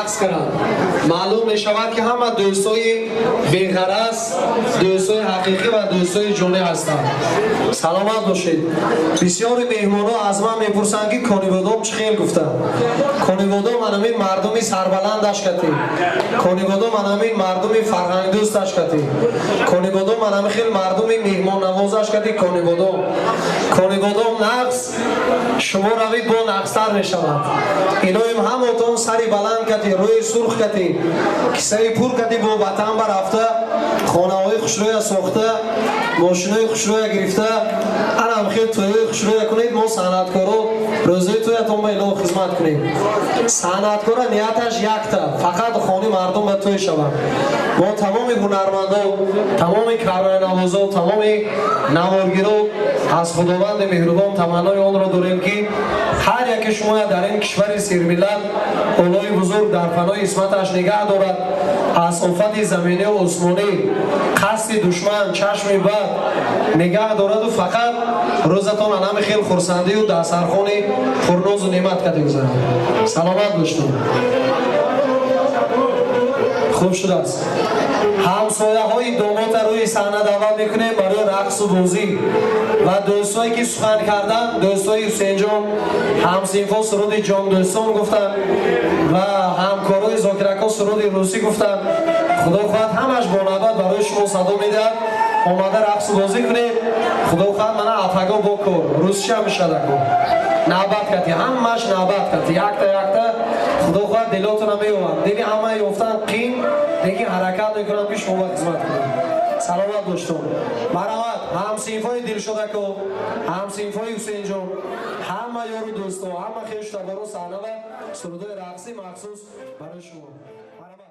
Рақс карданд. Маълум мешавад, ки ҳама дӯстои беғараз, дӯстои ҳақиқӣ ва дӯстои ҷонӣ ҳастанд. Саломат бошед. Бисёри меҳмонҳо аз ман мепурсанд, ки Конибодом чӣ хел гуфтанд. Конибодом анамин мардуми сарбаландаш катӣ, Конибодом анамин мардуми фарҳангдӯсташ катӣ, Конибодом анами хел мардуми меҳмоннавозаш катӣ. Конибодом, Конибодом нағз, шумо равид, бо нағзтар мешавад. Илоҳим, ҳамотон сари баланд катӣ, рӯи сурх катӣ, кисаи пур катӣ, бо ватан барафта, хонаҳои хушрӯя сохта, мошинои хушрӯя гирифта, анам хел тӯёи хушрӯя кунед. Мо санъаткоро рӯзои тӯятон ба илоҳ хизмат кунем. Санъаткора нияташ якта, фақат хони мардум ба тӯй шаванд. Мо тамоми ҳунармандо, тамоми карнайнавозо, тамоми наворгиро аз Худованди меҳрубон таманнои онро дорем, ки ҳар яке шумоя дар ин кишвари сермиллат Оллоҳи бузург дар паноҳи исматаш нигаҳ дорад, аз офати заминию осмонӣ, қасди душман, чашми бад нигаҳ дораду фақат рӯзатон анами хел хурсандию дастархони пурнозу неъмат када гузарад. Саломат боштон. Хуб шудааст. Ҳамсояҳои домота рӯи саҳна даъват мекунем барои рақсу бозӣ ва дӯстое, ки сухан карданд, дӯстои Ҳусейнҷон, ҳамсинфо суруди «Ҷондӯстон» гуфтанд ва ҳамкорои Зокирако суруди русӣ гуфтанд. Худо хоҳад, ҳамаш бо навбат барои шумо садо медиҳад. Омада рақсу бозӣ кунед. Худо хоҳад, мана апаго бо кор русча мешадако, навбат кати, ҳамаш навбат кати, якта якта. Худо хоҳад, дилотона меёванд. Дили ҳама ёфтан қин, лекин ҳаракат мекунам, ки шумо ба хизмат кунем. Саломат боштон. Марҳамат, ҳамсинфои Дилшодако, ҳамсинфои Ҳусейнҷон, ҳама ёру дӯсто, ҳама хешу таборо саҳна ва сурудои рақсӣ махсус барои шумо. Марҳамат.